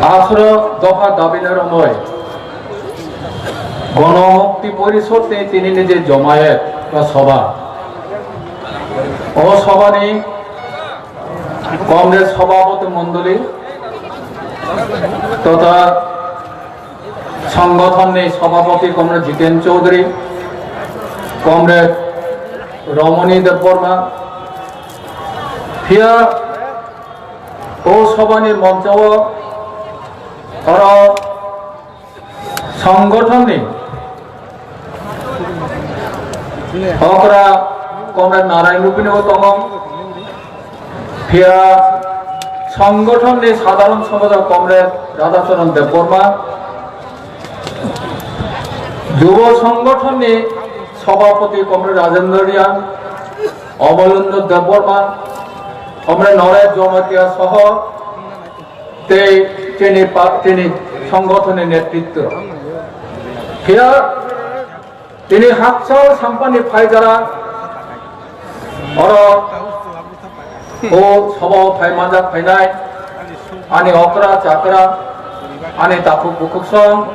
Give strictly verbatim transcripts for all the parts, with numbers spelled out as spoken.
Atharo dopha dabi no romwi Gono Mukti Porishod ni tini ni je jomayet ba soba, o soba ni Congress Sabhapati Mondoli totha Songgothon ni Sabhapati Comrade Jiten Chaudhary, Comrade Romoni Debbarma, phiya o soba ni moncho o oro Songgothon ni okra Comrade Narayan Rupini bo tongo. Phiya Songgothon ni Sadharon Sombajak Comrade Radhacharan Debbarma, Jubo Songgothon ni Sabhapati Comrade Rajendra Reang, Obolendra Debbarma, Comrade Noresh Jamatia soho tei chini pa-, chini songgothon ni netritwo. Phiya tini hakchal sampani phaijara oro o soba o phai manjak phainai ani okra chakra ani takhuk bukhuk song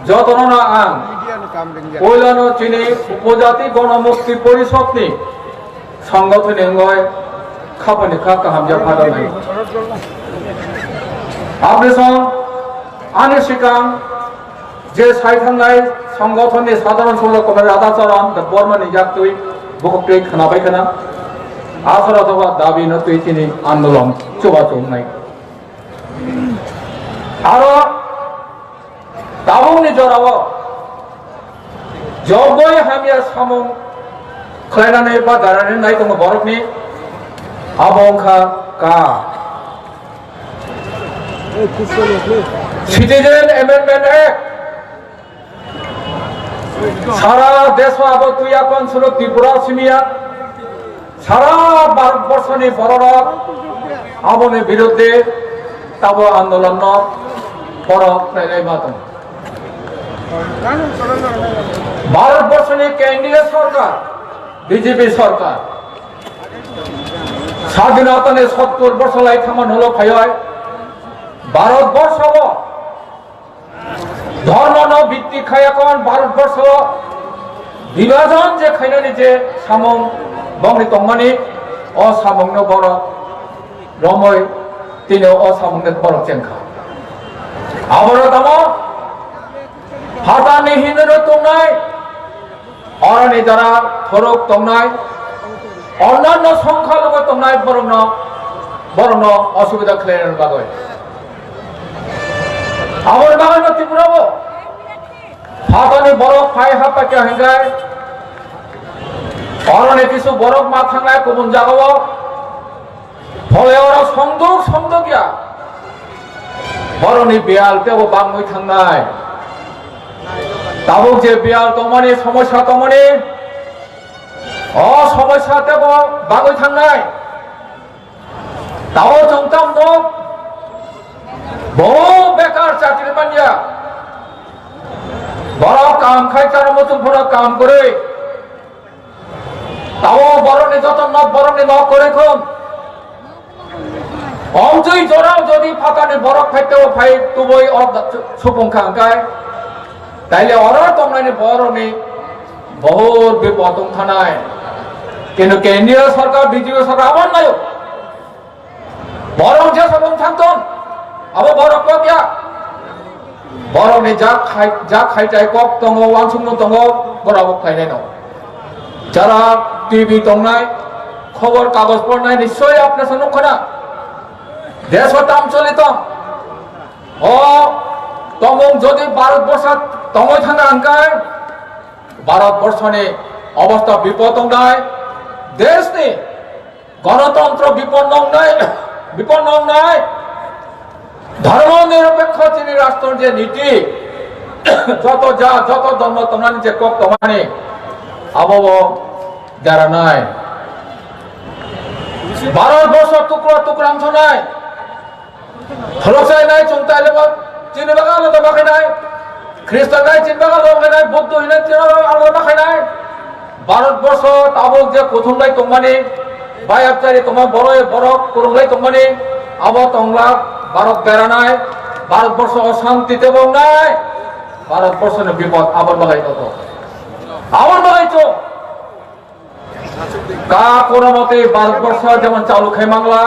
jotono no ang puilano chini Upojati Gono Mukti Porishod ni Songgothon ni wngwi khapani kha kaham ya phada nai. Aboni song ani sikang je sai thangnai songgothon ni sadharon sombajak Comrade Radhacharan Debbarma ni yaktwi bukhuk twi khwnabai khwna. Aswra doba dabi no twi chini andolon chubachu wngnai. Aro tabukni jorao joboi hamya samung khlainani ba darani nai tongo borokni, abo wngkha ka. Citizen Amendment Act. Sara deso abo tuya kon solo Tripura simiya. Sara Bharat borso ni bororok aboni birudde tabo andolon no borok khlailai ma tongo. Bharat borso ni kendriya sorkar, B J P sorkar, sadhinota ni sottur borso lai thangma nulo phaioi Bharat borso o Dhormo no bitti khaya kon Bharat borsho bibhajon je khainani je samung bongni tongmani, o samung no borok romoi tini o samung no borok chengkha. Aboro tamo phatani hinwi no tongnai, oroni dara thorok tongnai, onnanno songkha logo tongnai borokno, borokno osubida khlainani bagwi. Aboni bagwi no Tripura o phatani borok phai haphaikha hinkhai, oroni kisu borok ma thangnai kubun jagao, phole oro songduk songduk ya. Borokni biyal tebo bangwi thangnai. Tabuk je biyal tongmani, somosya tongmani, o somosya tebo bangwi thangnai. Tabo chwng tamo bo bekar chakri manya. Borok kam khai charo muchung phano kam kwrwi. Tabo borokni joto nok, borokni nok kwrwi khum. Omtwi jorao jodi phatani borok phaiteo phai tubui o supung kha hwnkhai, taile oro tongnani borokni bohut bipod wng thanai. Kintu kendriya sorkar, B J P sorkar abo naio. Borok je sabung thangton, abo borok kok ya. Borokni jak khai, jak khai chai kok tongo, wansukmung tongo, borok abo khlainai no. Jara T V tongnai, khobor kagoj pornai, nischoi apne se nukha na. Desh o tam choli tong. O tomung jodi Bharat borsho tongoi thangna hwnkhai, Bharat borshoni obostha bipod tongnai, deshni Ganatantro bipod wngnai, bipod wngnai. Dharma nirapekho chini rashtroni je niti, joto ja, joto dhormo tongnani je kok tongmani, abo bo deranai. Bharat borsho tukra tukra wngthonai. Khoroksa hinai chwng tailebo chini bagwi alada ma khainai. Khristan hinai chini bagwi alada ma khainai. Buddho hinai chini bagwi alada ma khainai. Bharat borsho tabuk je kuthumlai tongmani, bayapchari tongma borok borok kwrwnglai tongmani, abo tongla Bharat beranai. Bharat borsho oshanti tebo wngnai, Bharat borsho ni bipod aboni bagwi to. Aboni bagwi to. Ka kono mote Bharat borsho jemon chalu khai mangla,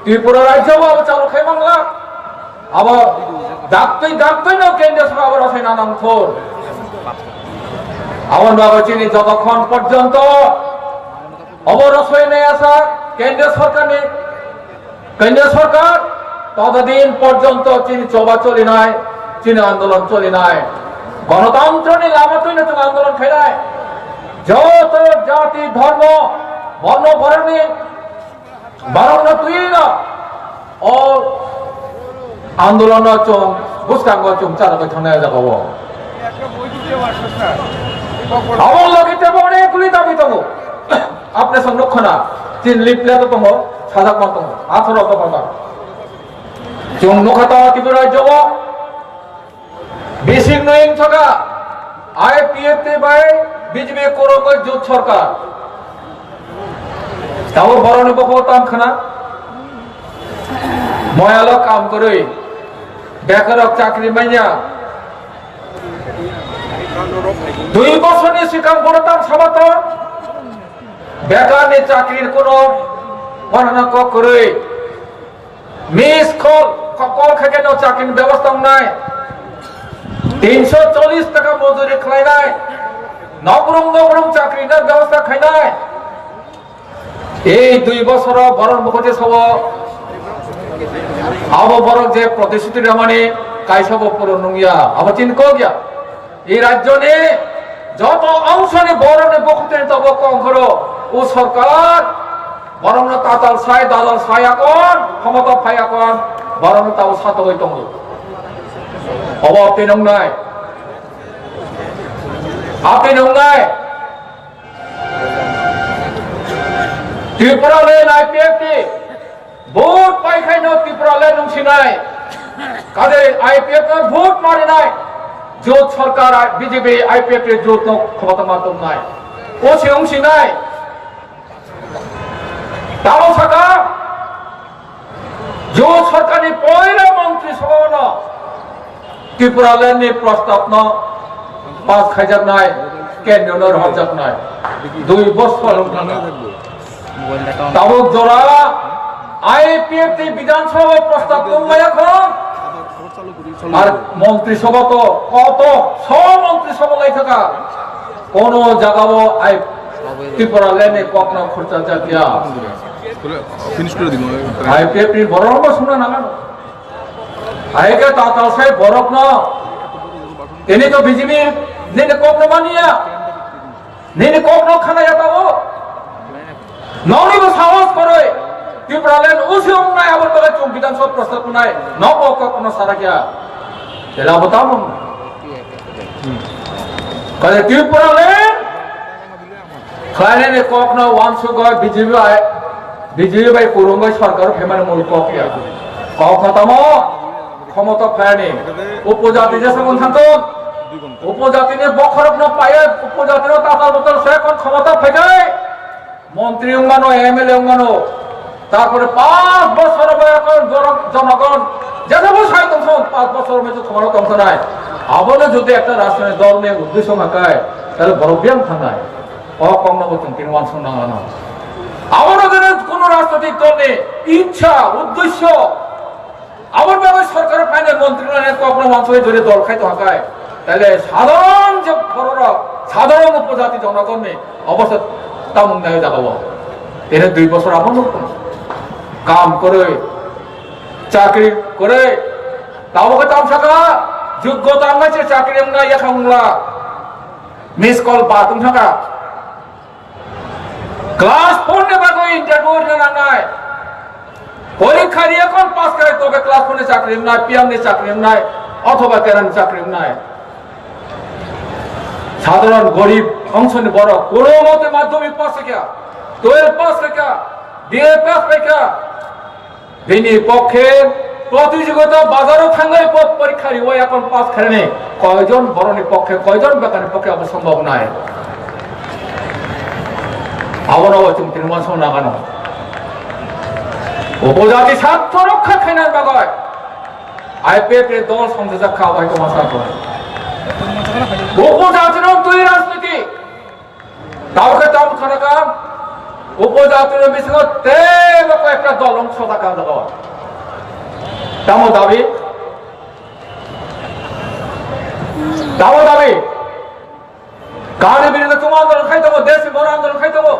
Tripura rajyo bo abo chalu khai mangla. Abo daktwi daktwi no kendriya sorkar abo rosai na nang thon. Aboni bagwi chini jotokhon porjonto abo rosai nai asa kendriya sorkar ni Kendriya sorkar totodin porjonto chini choba cholinai, chini andolon cholinai. Gonotantroni lama twino chwng andolon khainai. Joto jati, dhormo, borno, boroni borokno twino o andolono chwng bwskango chwng charagwi thangnai o jagao. Abo logi tebo onek guli dabi tongo. Apne song nukha na, tin leaflet tongo, sajak ma tongo, atharo dopha ba. Chwng nukha ta Tripura rajyo o bising no wng thaka, I P F T bai B J P kwrwngwi jut sorkar. Tabuk borokni bokhok tam khna, moyalo kam kwrwi, bekarok chakri manya. Dui bosorni swkang bono tam sabato bekarni chakrir kono wanhana kok kwrwi. Miss call, ko-, call khaikhe no chakrini bebosta wngnai. Tinsho chollish taka mojuri khlainai. Nokrung nokrung chakrino bebosta khainai. Ei dui bosoro borok mokoti sabo, abo borok je protishruti rwmani kaisa bo puron nungya, abo tin kok ya. Ei rajyoni joto ongsoni borokni bokotini tobo kongkhoro o sorkar borokno tatal sai, dadal sai akon, khomota phai akon, borokno tabo satogwi tongo. Obo abtwi nungnai, abtwi nungnai. Tripura le I P F T vote pai khai no Tripura le nung sinai. Kade I P F T no vote mari nai. Jot sorkar B J P I P F T jot no khobota ma tum nai. O se ung sinai. Tamo saka Jo sorkarni poila montri sabhano Tipralandni prostabno pass khaijaknai, kendrono rohorjaknai. Dui bosor wng thangkha. Tabuk jora I P F T Bidhan Sabha prostab tongmaya kho. Ar montri sabha to koto so montri sabha lai thaka. Kono jagao I Tipralandni kokno khurcha jakya. Finish করে দিব। I P F T ni borok no sungna nangano. Aike tatal sai borok no. Tini to B J P nini kok no mania. Nini kok no khana ya tabo. Noni bo sahos koroi. Tipraland usi umnai abo tola chung Bidhan Sabha prostab nai. No kok kok no sarakya. Tela abo tamung. Kale Tipraland Khlainani kokno uansukgo B J P bai, B J P bai kwrwngwi sorkar phaimani mul kok ya. Kok khatamo khomota phaiyani. Upojati jesa wng thangkon. Upojatini bokhorokno paiya, upojatino tatal botal se kon khomota phaikai. Montri wngmano, M L A wngmano. Tarpore paanch bosor bai kon borok jonogon. Jesa bo sai tongthon, paanch bosor bai khomota tongthonai. Abono jodi ekta rajniti dolni uddesho hakai, tale borok biyang thangnai. O kokno bo chwng tini uansuk nang ano. Abono jodi kuno rajnoitik dolni ichha, uddesho, aboni bagwi sorkar phainai montri rok kokno uansugwi jodi dol khai tongkha khai, tale sadharon je bororok, sadharon upojati jonogonni obostha tamung nai jagao. Tini dui bosor abono kam kwrwi, chakri kwrwi, tabukhe tamsaka joggota wngnai se chakri wngnai yakhang wngla. Miss call ba tong thangkha. Class four ni bagwi interview rwna nangnai. Porikha ri ekon pass khai tobe class four ni chakri wngnai, P M ni chakri wngnai, othoba kerani chakri wngnai. Sadharon gorib ongsoni borok kono mote madhyamik pass khaikha, twelve pass khaikha, B A pass khaikha. Bini pokhe protijogita bazaro thangwi po-, porikha riwi ekon pass khainani koijon borokni pokhe, koijon bekarni pokhe abo sombhob nai. Abono bo chwng tini uansuk nangano. Upojati sartho rokha khainani bagwi I P F ni dol songchajak kha bai tongma sa kho. Buku jatino twi rajniti. Tamo khe tamo khana ka, upojatini bisingo teibo koi ekta dol wng soda ka jago. Tamo dabi? Tamo dabi? Kani biringo chwng andolon khai tongo, desi boro andolon khai tongo.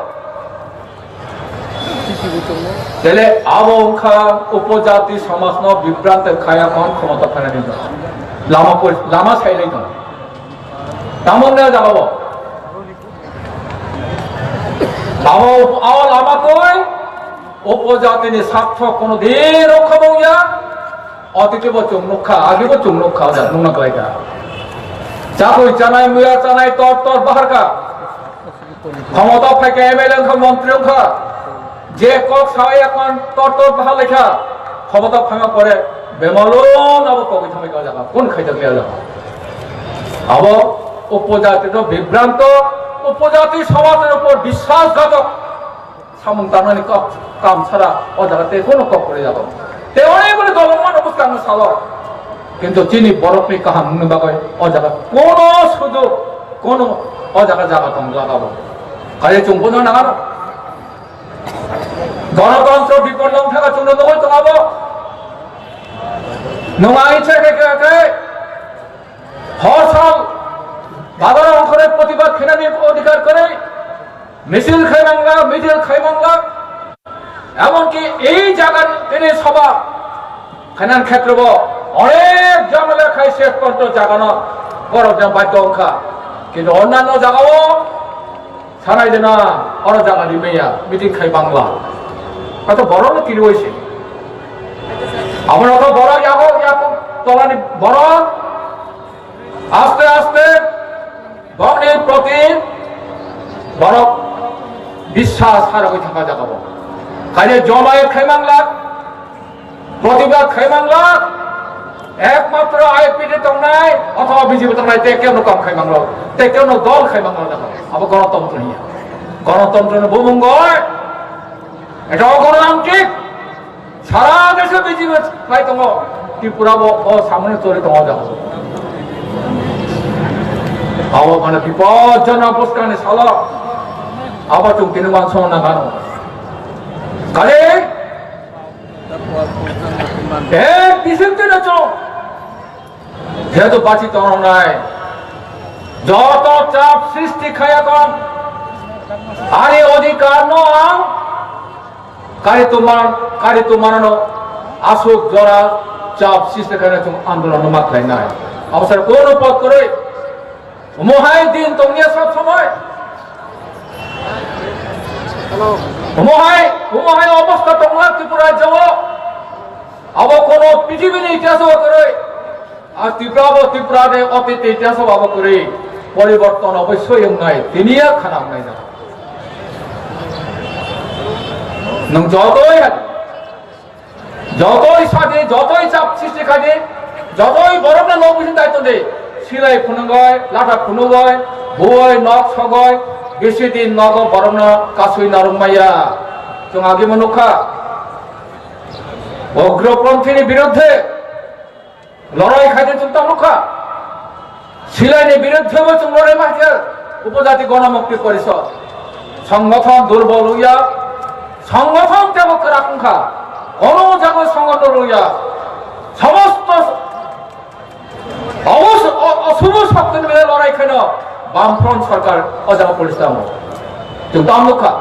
Tele abo wngkha upojati somajno bibranto khaya kon khomota phainani lama poi-, lama sailai tongo. Tamo wngya jagao. Abo, abo lama koi, upojatini sakthok kono din rokha bongya, otiti bo chwng nukha, agi bo chwng nukha, oja nungna klaikha. Chakui chanai, muya chanai, tor tor baharkha. Khomota phaikha, M L A wngkha, montri wngkha. Je kok sawi akhon tor tor bahalaikha. Khomota phaima pore bemalon abo kogwi thangwi ka jaga. Kun khaijak le jaga. Abo upojati no bibranto, upojati somajni upor biswasghatok samung tangnani kok kam sara o jaga tei kono kok kwrwi jago. Tei onek bwrwi dolongmano bwskangno salo. Kintu chini borokni kaham wngni bagwi o jaga kono sujog, kono o jaga jaga tong jaga bo. Kaiya chwng bono nangano. Ganatantra biporno wngthaka chwngno nugwi tongabo. Nwng ani chekhe khe khe hor sal bazar ongkhorwi protibad khainani odhikar kwrwi. Misil khai mangla, misil khai mangla. Emonki ei jaga tini sabha khainan khetre bo onek jamela khai ses porjonto jagano borok jang badhyo wngkha. Kintu onnanno jagao sanai jena oro jaga rimaya meeting khai mangla. Kato borokno kiriwi se. Abono to borok yago, yago tolani borok aste aste Bongni proti borok biswas haragwi thangkha jagao. Khaide jomayet khai mangla, protibad khai mangla, ekmatro I P F T tongnai othoba B J P tongnai tei kebo kam khai mangla, tei kebo dol khai mangla jagao. Abo ganatantra hiya. Ganatantrani bumung goi. Eta ganatantra. Sara desho B J P bai tongo, Tripura bo o samani chori tongo jaga. Abo mane bipodjona bwskangni salo, abo chwng tini uansukna nangano. Kali, eh, bising tino chwng. Jehetu bachi tongnai, joto chap srishti khaya tong, ani odhikar no ang kari tuman, kari tumanano aswk jora chap srishti khaya chwng andolon no ma khlainai. Abo sar kono pot kwrwi, omo hai din tongya sob somoi. Omo hai, omo hai obostha tongla Tripura rajyo. Abo kono prithibi ni itihas o kwrwi. Ar Tripura bo Tripura de otiti itihas o abo kwrwi poriborton obossoi wngnai, tini ya khana wngnai na. Nwng jotoi ha, jotoi sadi, jotoi chap srishti khaidi, jotoi borokno nok bising daitoni, silai phunugoi, latha phunugoi, buoi nok sogoi, bisi din nogo borokno kasui narwk maya. Chwng agimo nukha, ugroponthini biruddhe lorai khaide chwng tamo kha. Silaini biruddhe bo chwng lorai ma khe Upojati Ganamukti Porishod. Songgothon durbol wngya, songgothon tebo kwrak wngkha. Kono jaga songgothon wngya. Somosto obos-, o-, osubo soktoni bile lorai khaino Bamfront sorkar o jaga police tamo. Chwng tamo kha.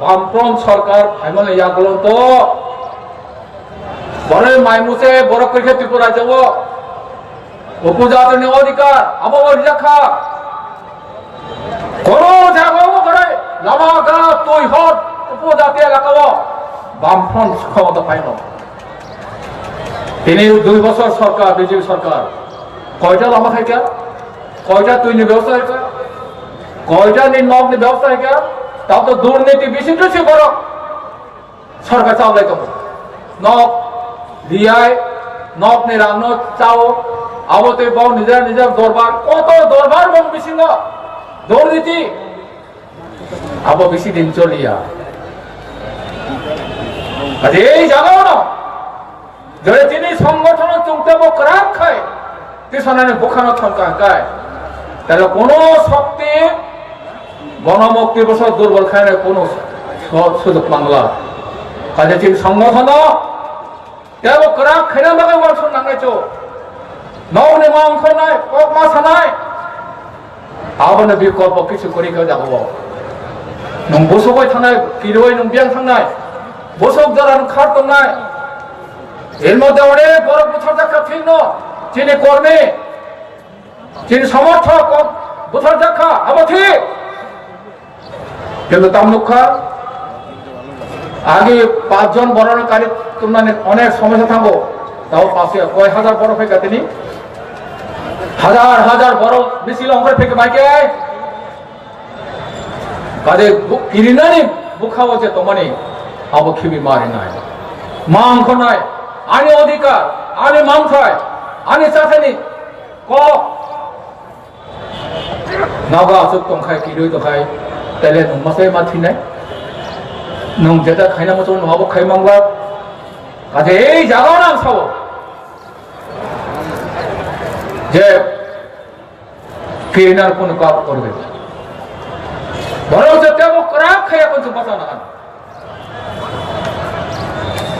Bamfront sorkar phaimani yagulo to Borok mai muse borok kwrwikhe Tripura rajyo o. Upojatini odhikar, abo o rijak kha. Kono jaga o gore, lama ga twi hor, upojati elaka o. Bamfront khomota phaino. Tini dui bosor sorkar, B J P sorkar. Koita lama khaikha? Koita twini bebosta khaikha? Koita ni nok ni bebosta khaikha? Tamo to durniti bisingtwi se borok. Sorkar chaolai tongo. Nok riyai, nokni rangno chao, abo tei bo nijera nijera dorbar, koto dorbar bong bisingo durniti. Abo bisi din choliya. Ade ei jagao no, jore tini songgothon chungte bo kwrak Sanani bukhano thangka hwnkhe, tele kono shokti Gonomukti Porishod durbol khainai kono su-, sujok mangla. Kaje chini songothono tebo kwrak khaina bagwi uansuk nangnai chu. Nokni ma ongkhornai, kok ma sanai. Abono bikolpo kichu kwrwi khe jagao. Nwng busugwi thangnai, kirwi nwng biyang thangnai. Busuk jora nwng khar tongnai. Emo de onek borok butharjak kha thikno, chini kormi, chini somorthok kok butharjak kha, abo thik. Kintu tam nukha, agi pachjon borokno kari tumnani onek somosya thango. Tabo paso koi hajar borok phaikha tini. Hajar hajar borok misil ongkhor phaikha bai khe. Kade bu-, kirinani bukha o je tongmani abo khibi ma rinai. Ma ongkhornai, ani odhikar, ani manthai, ani chathani kok. Naga aswk tongkhai, kirwi tongkhai, tele nwng masai ma thinai. Nwng jeta khaina muchung nwng abo khai mangla. Kade ei jaga nang sao. Je Kirinar kono kok korbe. Borok je tebo kwrak khaya kono bachana kan.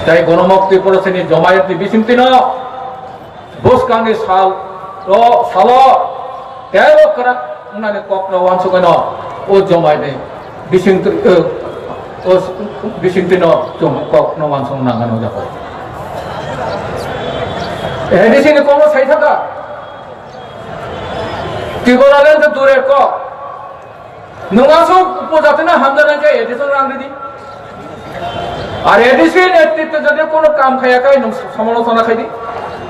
Tai Gonomukti Porishod ni jomayat ni bisingtwi no, bwskang ni sal, ro, salo, tebo kwrak wngnani kok no wansugwi no, o jomayat ni bisingtwi, eh, o bisingtwi no chwng kok no wansung nang ano jago. A D C ni kok no sai thaka. Tigoraland to dure kok. Nwng aswk upojatino hamjaknai khe A D C rang ridi. Ar A D C netritwe jodi kono kam khaya khe nwng samalochona khaidi.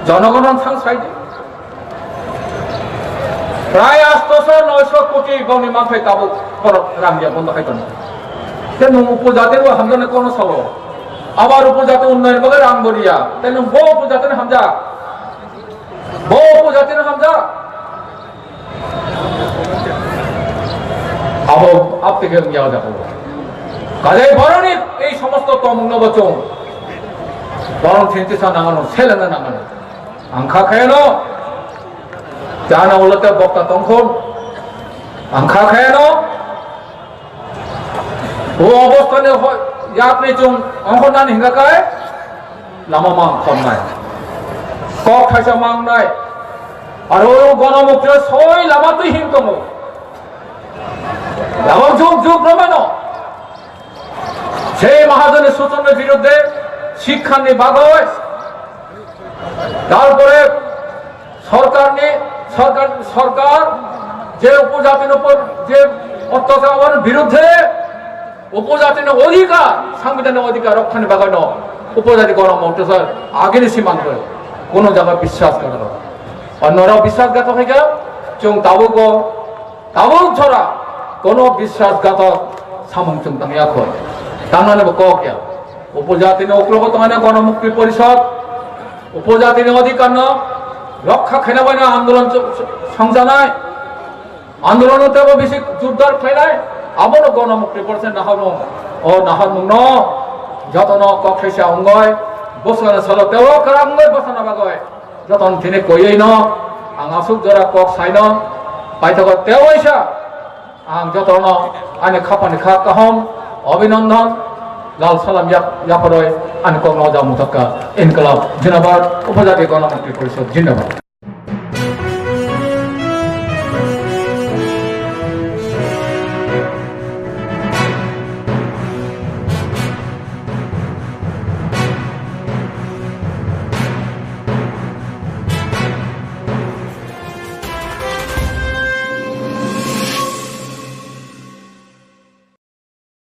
Jonogono thang saidi. Prai astoso noiso koti bongni manthai tabuk borok rang ya bondo khai tongo. Te nwng upojatino hamjaknai kono sao. Abar upojati unnoyon bagwi rang bo riya. Te nwng bo upojatino hamjak. Bo upojatino hamjak. Abo apteke wngya o jaga o. Kajai boroni ei somosto tomungno bo chwng boron sintisa nangano, selengna nangano. Ang kha khayano, jana ulote bokta tongkhon. Ang kha khayano, o obostani ho-, yakni chwng ongkhornani hingka khe lama mang khomnai. Kok thaisa mangnai. Aro Gonomukti soi lama twi him tongo. Lama juk juk romano. Sei Mahajoni Suchonni biruddhe, Sikhanni bagoi. Tarpore sorkarni, sorkar, sorkar je upojatini upor je otyachar, aboni biruddhe upojatini odhikar, sangbidhanni odhikar rokkhani bagwino upojati Gonomukti Porishod agini simangkhe kono jaga biswasghatok. Ar norok biswasghatok hai khe chwng tabukbo Tabuk jora kono biswasghatok samung chwng tangya kho. Tangnani bo kok ya. Upojatini uklogo tongmani Gonomukti Porishod, upojatini odhikarno rokha khaina baino andolon ch-, ch-, songjanai. Andolono tebo bisi jurdar khlainai. Abono Gonomukti Porishod naharmung. O naharmungno jotono kok thaisa wngoi, bosongni salo tebo kwrak wngoi bosongna bagoi. Jotono tini koyoi no ang aswk jora kok saino paithago tei waisa ang jotono ani khapani kha kaham obinondon lal salam yak yaparoi ani kok no jam mutakka inklab jinabad upajati Gonomukti Porishod jinabad.